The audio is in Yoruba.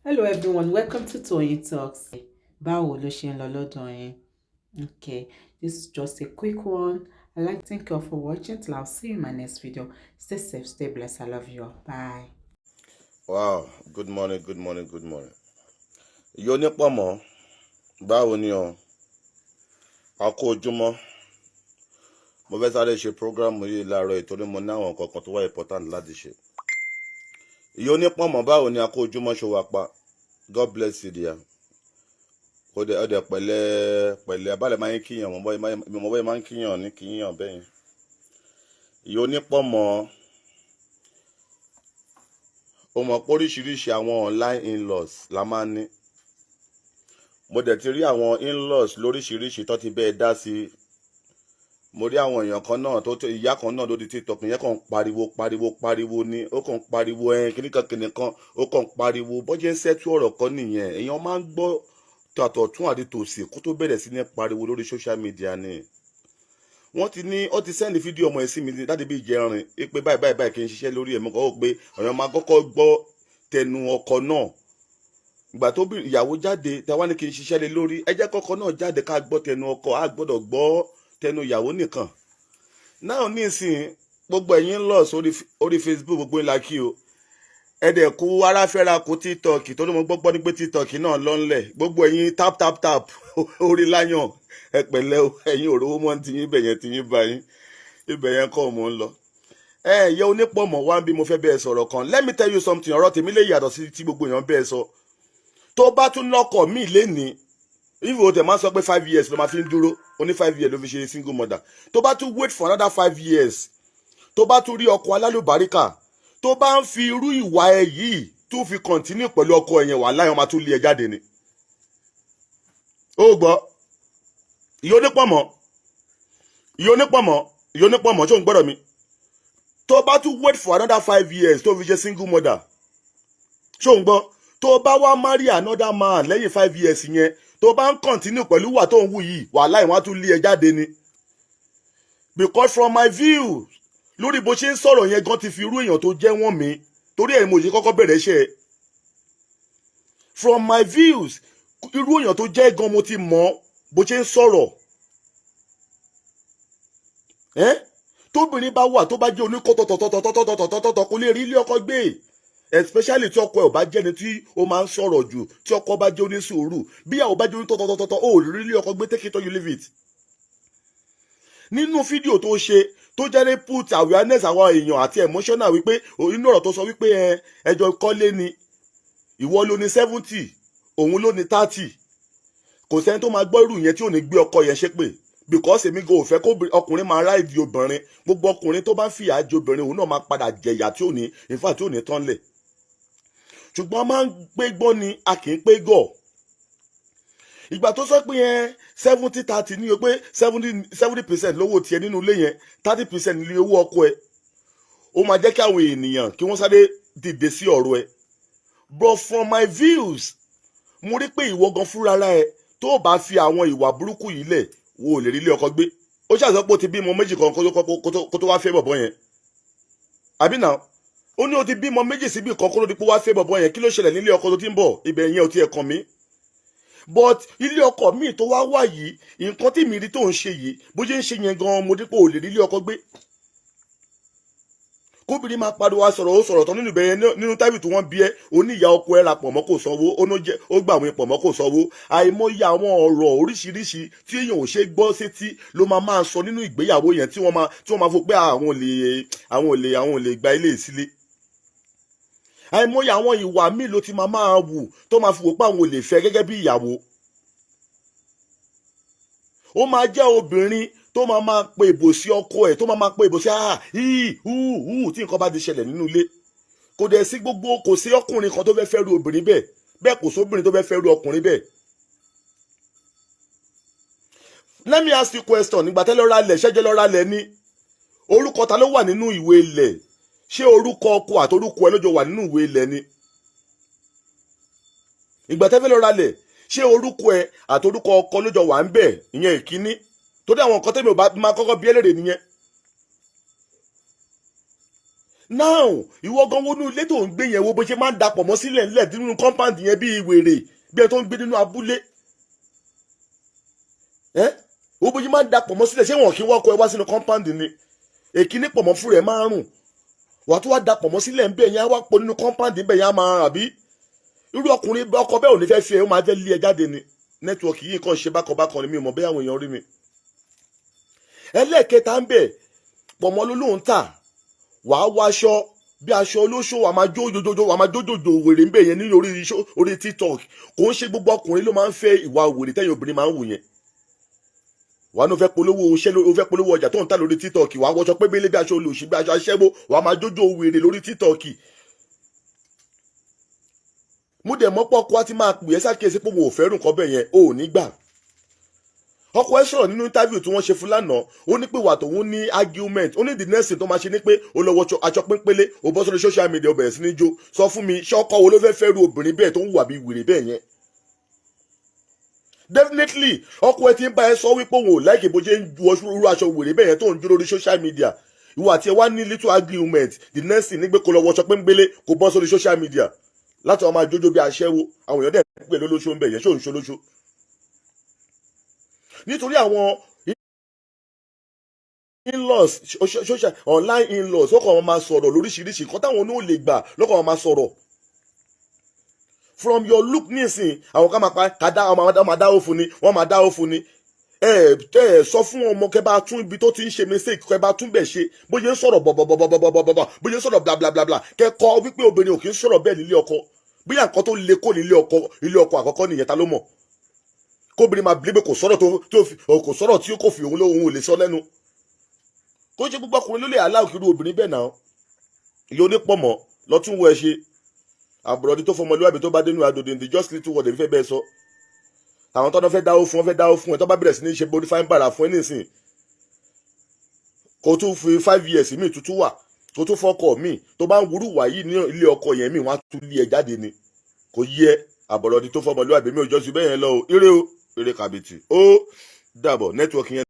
Hello everyone, welcome to Toyeen Talks. Báwo ló ṣe ń lọ lọ́dọ̀ yín? Okay, this is just a quick one. I'd like to thank you all for watching. Till I'll see you in my next video. Stay safe, stay blessed. I love you all. Bye. Wow, good morning, good morning, good morning. Ìyá onípọ̀mọ́, báwo ni o? A kú ojúmọ́. Mo fẹ́ sáré ṣe program yìí láàárọ̀ yìí torí mo ní àwọn nǹkan kan tó wà important láti ṣe. Ìyá onípọ̀mọ́, báwo ni? A kú ojúmọ́, ṣe wà pa? God bless you, dear. Ó dẹ̀ ó dẹ̀ pẹ̀lẹ́ pẹ̀lẹ́ abálẹ̀ máa ń kíyàn, mo bọ́ máa ń kíyàn ní kíyàn bẹ́yẹn. Ìyá onípọ̀mọ́, ó mọ̀ pé oríṣiríṣi àwọn online in-laws la máa ń ní. Mo dẹ̀ ti rí àwọn in-laws lóríṣiríṣi tó ti bẹ́ẹ̀ dá sí. Mo rí àwọn èèyàn kan náà tó ìyá kan náà lórí TikTok yẹn kàn ń pariwo pariwo pariwo ni. Ó kàn ń pariwo ẹ kíníkan kíníkan, ó kàn ń pariwo bọ́jẹ́ ń sẹ́tú ọ̀rọ̀ kan nìyẹn. Èèyàn máa ń gbọ́ tàtọ̀tún àti tòsì kó tó bẹ̀rẹ̀ sí ní pariwo lórí social media ni. Wọ́n ti ní ó ti send fídíò ọmọ ẹ̀ sí mi láti bí ìjẹrin pé báyìí báyìí báyìí, kí n ṣiṣẹ́ lórí ẹ̀. Mo kọ́ ó pé èèyàn máa kọ́kọ́ gbọ́ tẹnu ọkọ náà. Ìgbà tó bí ìyàwó jáde tẹ wá ní kí n ṣiṣẹ́ lé lórí, ẹ jẹ́ kọ́kọ́ náà jáde ká gbọ́ tẹnu ọkọ. Á gbọ́dọ̀ gbọ́ tẹnu ìyàwó nìkan náà. Nísìnyí, gbogbo ẹ̀yin ń lọ sórí orí Facebook, gbogbo ńlá kí o. Ẹ dẹ̀ kú aráfẹ́ra kú TikTok tó ní mo gbọ́ ní pé TikTok náà lọ ńlẹ̀. Gbogbo ẹ̀yin tap tap tap orí láyàn, ẹ pẹ̀lẹ́ o. Ẹ̀yin òrówó mọ́ ti yín, ibẹ̀ yẹn ti yín bá yín, ibẹ̀ yẹn kọ́ mò ń lọ. Ẹ yẹ onípọ̀mọ̀ wá bí mo fẹ́ bẹ́ẹ̀ sọ̀rọ̀ kan. Let me tell you something. Ọ̀rọ̀ tèmi lè yàtọ̀ sí tí gbogbo èèyàn bẹ́ẹ̀ sọ. Tó bá tún lọ́kọ̀ míì lénìí, if o tẹ̀ máa sọ pé 5 years ló máa fi ń dúró, ó ní 5 years ló fi ṣe single mother, tó bá tún wait for another 5 years, tó bá tún rí ọkọ alálùbáríkà, tó bá ń fi irú ìwà ẹ yìí tún fi continue pẹ̀lú ọkọ ẹ̀yẹn, wà láyọ̀ máa tún lé ẹ jáde ni. Ó gbọ́, ìyá onípọ̀mọ́, ìyá onípọ̀mọ́, ìyá onípọ̀mọ́, ṣó ń gbọ́dọ̀ mi? Tó bá tún wait for another 5 years tó fi ṣe single mother, ṣó ń gbọ́? Tó bá wá marry another man lẹ́yìn 5 years yẹn, tó bá ń continue pẹ̀lú wà tó ń wù yìí, wàhálà, ìwọ̀n á tún lé ẹ jáde ni. Because from my view, lórí bó ṣe ń sọ̀rọ̀ yẹn gan ti fi irú èèyàn tó jẹ́ wọ́n mi, torí ẹ̀ mo ṣe kọ́kọ́ bẹ̀rẹ̀ iṣẹ́ ẹ̀. From my views, irú èèyàn tó jẹ́ gan mo ti mọ̀ bó ṣe ń sọ̀rọ̀ ẹ́. Tóbìnrin bá wà tó bá jẹ́ oníkọ́tọ̀tọ̀tọ̀tọ̀tọ̀tọ̀tọ̀, kò lè rí ilé ọkọ gbé, especially tí ọkọ ẹ̀ ò bá jẹ́ni tí ó máa ń sọ̀rọ̀ jù. Tí ọkọ bá jẹ́ onísùúrù, bí ìyàwó bá jẹ́ onítọ̀tọ̀tọ̀tọ̀, ó rí ilé ọkọ gbé. Take it or you leave it. Nínú fídíò tó ṣe tó jẹ́ put awareness àwọn èèyàn àti emotional, wípé inú ọ̀rọ̀ tó sọ wípé ẹ ẹjọ́ kọ́lé ni, ìwọ ló ní 70, òun ló ní 30. Kò sẹ́ni tó máa gbọ́ irú yẹn tí ò ní gbé ọkọ yẹn ṣépè, because èmi gan ò fẹ́ kó ọkùnrin máa ráìdì obìnrin. Gbogbo ọkùnrin tó bá ń fìyà jẹ obìnrin, òun náà máa padà jẹ̀yà tí ò ní, in fact, tí ò ní tán lẹ̀. Ṣùgbọ́n a máa ń pé gbọ́ ni, a kì í pé gọ̀. Ìgbà tó sọ pé yẹn 70-30 ní o, pé 70% lówó tiẹ̀ nínú ilé yẹn, 30% ní owó ọkọ ẹ̀, ó máa jẹ́ kí àwọn ènìyàn kí wọ́n sáré dìde sí ọ̀rọ̀ ẹ̀. But from my views, mo rí pé ìwọ gan fúnra ẹ, tó o bá fi àwọn ìwà burúkú yìí lẹ̀, wo ò lè rí ilé ọkọ gbé. Ó ṣàṣọ pé ó ti bímọ méjì kan kó tó wá fẹ́ bọ̀bọ̀ yẹn, àbí náà? Ó ní ó ti bímọ méjì síbi kan kó ló di pé wá fẹ́ bọ̀bọ̀ yẹn. Kí ló ṣẹlẹ̀ nílé ọkọ tó ti ń bọ̀? Ibẹ̀ yẹn ò tiẹ̀ kàn mí. But ilé ọkọ míì tó wá wà yìí, nǹkan tí mi rí tó ń ṣe yìí, bó ṣe ń ṣe yẹn gan, mo dípò ò lè rí ilé ọkọ gbé. Kóbìnrin máa pariwo a sọ̀rọ̀, ó sọ̀rọ̀ tán nínú ibẹ̀ yẹn, nínú tábìlì tí wọ́n bí ẹ́, ó ní ìyá ọkọ ẹ̀ ra pọ̀ mọ́ kò sanwó, ó gbà àwọn pọ̀ mọ́ kò sanwó. Àìmọye àwọn ọ̀rọ̀ oríṣiríṣi tí èèyàn ò ṣe gbọ́ sétí ló máa máa sọ nínú ìgbéyàwó yẹn tí wọ́n máa fò pé àwọn ò lè gba ilé ìsílé. Àìmọye àwọn ìwà míì ló ti máa máa wù tó máa fi wò pé àwọn ò lè fẹ́ gẹ́gẹ́ bí ìyàwó. Ó máa jẹ́ obìnrin tó máa máa pe ìbò sí ọkọ ẹ̀, tó máa máa pe ìbò sí ah hí hú hú tí nǹkan bá ti ṣẹlẹ̀ nínú ilé. Kò dẹ̀ sí gbogbo, kò sí ọkùnrin kan tó fẹ́ fẹ́ ru obìnrin bẹ́ẹ̀ bẹ́ẹ̀, kò sóbìnrin tó fẹ́ fẹ́ ru ọkùnrin bẹ́ẹ̀. Let me ask you question. Nígbà tẹ́lẹ̀ lọ́ra lẹ̀, ṣẹ́jẹ́ lọ́ra lẹ̀ ní orúkọ ta ló wà nínú ìwé ilẹ̀? Ṣé orúkọ ọkọ àti orúkọ ẹ lójó wà nínú ìwé ilẹ̀ ni? Ìgbà tẹ́fẹ́ lọ́ra lẹ̀, ṣé orúkọ ẹ àti orúkọ ọkọ lójó wà ń bẹ̀? Ìyẹn ìkíní, torí àwọn nǹkan tẹ́mi ò bá máa kọ́kọ́ bí ẹlẹ́rìí nìyẹn. Now, ìwọ gan, wọnú ilé tó ń gbé yẹn, wo bó ṣe máa ń dapọ̀ mọ́ sílẹ̀ ńlẹ̀ nínú compound yẹn bíi wèrè, bí ẹ tó ń gbé nínú abúlé ẹ. Wo bó ṣe máa ń dapọ̀ mọ́ sílẹ̀. Ṣé wọn kí wọ́n kọ ẹ wá sínú compound ni? Èkíní, pọ̀ mọ́ fún rẹ̀ máa ń rùn. Wàá tó wá dapọ̀ mọ́ sílẹ̀ ńbẹ̀ yẹn, á wá pọ̀ nínú compound ńbẹ̀ yẹn, á máa rùn. Àbí irú ọkùnrin ọkọ bẹ́ẹ̀ ò ní fẹ́ fi ẹ, ó máa fẹ́ lé ẹ jáde ni. Network yìí kàn ṣe bákan bákan ni, mi ò mọ̀ bẹ́ẹ̀ àwọn èèyàn rí mi. Ẹlẹ́ẹ̀kẹta ń bẹ̀, pọ̀mọ́ ló lóun tà. Wàá wọ aṣọ bí aṣọ olóṣò, wàá máa jó jojojo, wàá máa jó jòjò wèrè ń bẹ̀ yẹn ní orí TikTok. Kò ń ṣe gbogbo ọkùnrin ló máa ń fẹ́ ìwà wèrè tẹ́yìn obìnrin máa ń wù yẹn. Wàá ní o fẹ́ polówó iṣẹ́, o fẹ́ polówó ọjà tó ń tà lórí TikTok, wàá wọṣọ pébélé bí aṣọ olóṣì, bí aṣọ aṣẹ́wó, wàá máa jójó wèrè lórí TikTok. Mo dẹ̀ mọ́ pọ́kọ á ti máa pè é sákèésí pé òun ò fẹ́ràn nǹkan bẹ́ẹ̀ yẹn, o ò ní gbà. Ọkọ ẹ sọ̀rọ̀ nínú interview tí wọ́n ṣe fún lánàá. Ó ní pé wà tóun ní argument, ó ní the next thing tó máa ṣe ni pé ó lọ wọṣọ aṣọ pínpínlẹ̀, ó bọ́ sórí social media, ó bẹ̀rẹ̀ sí ní jó. Sọ fún mi, ṣé ọkọ wo ló fẹ́ fẹ́ ru obìnrin bẹ́ẹ̀ tó ń wà bí wèrè bẹ́ẹ̀ yẹn? Definitely, ọkọ ẹ ti ń bá ẹ sọ wípé òun ò like bó ṣe ń wọ irú aṣọ wèrè bẹ́ẹ̀ yẹn tó ń jó lórí social media. Ìwọ àti ẹ wá ní little argument, the next thing ní pé kó lọ wọṣọ pínpínlẹ̀, kó bọ́ sórí social media láti wọn máa jójó bí aṣẹ́wó. Àwọn èèyàn dẹ̀ pè lólóṣó ń bẹ̀ yẹn. Ṣó ń ṣolóṣó? Nítorí àwọn in-laws, social online in-laws, ó kàn wọ́n máa sọ̀rọ̀ lóríṣiríṣi nǹkan táwọn oní ò lè gbà lọ́kàn, wọn máa sọ̀rọ̀. From your look nísìn, àwọn kan máa pa kàdá, àwọn máa dáwó fún ni, wọ́n máa dáwó fún ni. Ẹ ẹ sọ fún ọmọ kẹ bá tún ibi tó ti ń ṣe mistake, kẹ bá tún bẹ̀ ṣe. Bó ṣe ń sọ̀rọ̀ bọ̀bọ̀bọ̀bọ̀bọ̀bọ̀, bó ṣe ń sọ̀rọ̀ bla bla bla bla, kẹ kọ́ wípé obìnrin ò kí ń sọ̀rọ̀ bẹ́ẹ̀ nílé ọkọ. Bóyá nǹkan tó le kó nílé ọkọ, ilé ọkọ àkọ́kọ́ nìyẹn, ta ló mọ̀? Kóbìnrin máa bí pé kò sọ̀rọ̀ tó fi kò sọ̀rọ̀ tí kò fi òun lóhun ò lè sọ lẹ́nu. Kó ṣe gbogbo ọkùnrin ló lè aláwọ̀ kiri obìnrin bẹ́ẹ̀ náà. Ìyá onípọ̀mọ́ lọ́tún wọ ẹ ṣe àbùrọ̀dí tó fọmọlúwàbí tó bá dénú àdòdò. In the just little word èmi fẹ́ bẹ́ẹ̀ sọ, àwọn tọ́nà fẹ́ dáwó fún ọ, fẹ́ dáwó fún ẹ, tó bá bẹ̀rẹ̀ sí ní ṣe body fine bàrà fún ẹ nísìn, kó tún fi 5 years míì tuntun wà, kó tún fọkọ míì tó bá ń wúrú wà yìí ní ilé ọkọ yẹn míì, wọ́n á tún lé ẹ jáde ni. Kò yẹ àbọ̀rọ̀dí tó fọmọlúwàbí mi ò jọ́ sí bẹ́ẹ̀ yẹn lọ o. Ire o, ire kàbìtì, ó dàbọ̀. Network yẹn.